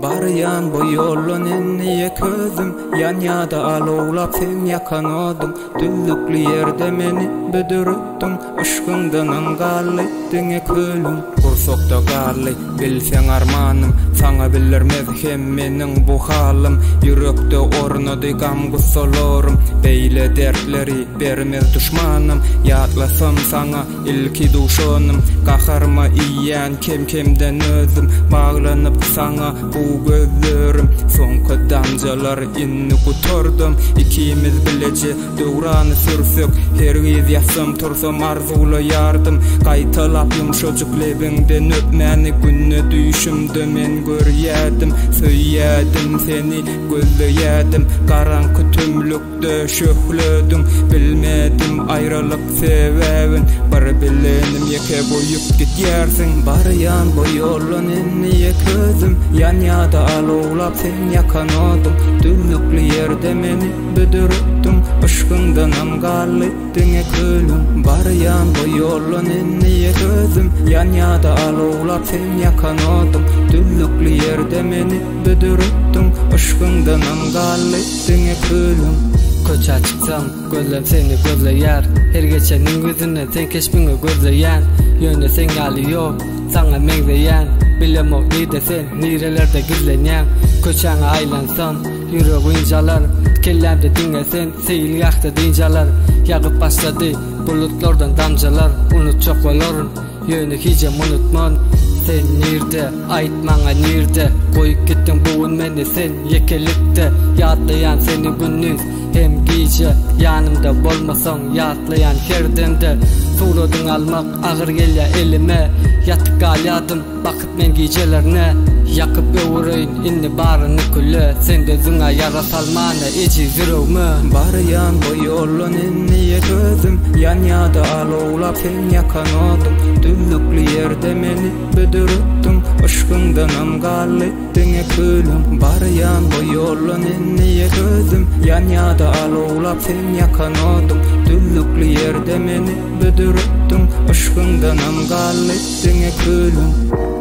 Barýan bu ýoldan indi ýeke özüm, Ýanýada alowlap seň ýakan oduň, Düzlükli ýerde meni büdüretdiň, Yşkyňdanam galdy diňe kölüň. Gursakda galdy, bilseň armanym, Saňa bildirmez hem meniň bu halym, Ýürekde ornady gam-gussalarym, Beýle dertleri bermez duşmanym, Ýatlasam saňa Ilki duşanym, gaharyma iýýän kem-kemden özüm, Baglanyp saňa bu gözlerim, soňky damjalar indi gutardym. Ikimiz bileje döwrany sürsek, hergiz ýatsam-tursam arzuwlaýardym. Gaýtalap ýumşajyk lebiňden öpmäni günde düýşümde men görýädim. Söýýädim seni, gözleýädim, garaňky tümlük. Ýürekde şöhlediň, bilmedim aýralyk sebäbin, Bir bilenim ýeke goýup gidýärsiň. Barýan bu ýoldan indi ýeke özüm, Ýanýada alowlap seň ýakan oduň, Düzlükli ýerde meni büdüretdiň, Yşkyňdanam galdy diňe külüň. Barýan bu ýoldan indi ýeke özüm, Ýanýada alowlap seň ýakan oduň, Düzlükli ýerde meni büdüretdiň, Yşkyňdanam galdy. Diňe külüň. Köçä çyksam, gözlem seni gözleýär Her geçeniň ýüzünden seň keşbiňi gözleýän Ýöne seň ýaly ýok, saňa meňzeýän Bilemok nirde sen, nirelerde gizlenýäň Köçäňe aýlansam, ýürek ynjalar Kellämde diňe sen, seýilgähde dynç alar Ýagyp başlady, bulutlardan damjalar Unutjak bolaryn, Ýöne hijem unutman Sen nirde, aýt maňa nirde Goýup gitdiň bu gün meni sen ýekelikde Ýatlaýan seni gündiz hem gije Ýanymda bolmasaň ýatlaýan her demde Suradyňy almak agyr gelýär elime Ýatyp galýadym bakyp men gijelerne Ýakyp öwüreýin indi baryny küle Sende züňe ýara salmana ejiz ýüregime. Barýan bu ýoldan indi ýeke özüm Ýanýada alowlap seň ýakan oduň Düzlükli ýerde meni büdüretdiň Yşkyňdanam galdy diňe külüň Barýan bu ýoldan indi ýeke özüm Ýanýada alowlap seň ýakan oduň Düzlükli ýerde meni büdüretdiň Yşkyňdanam galdy diňe külüň.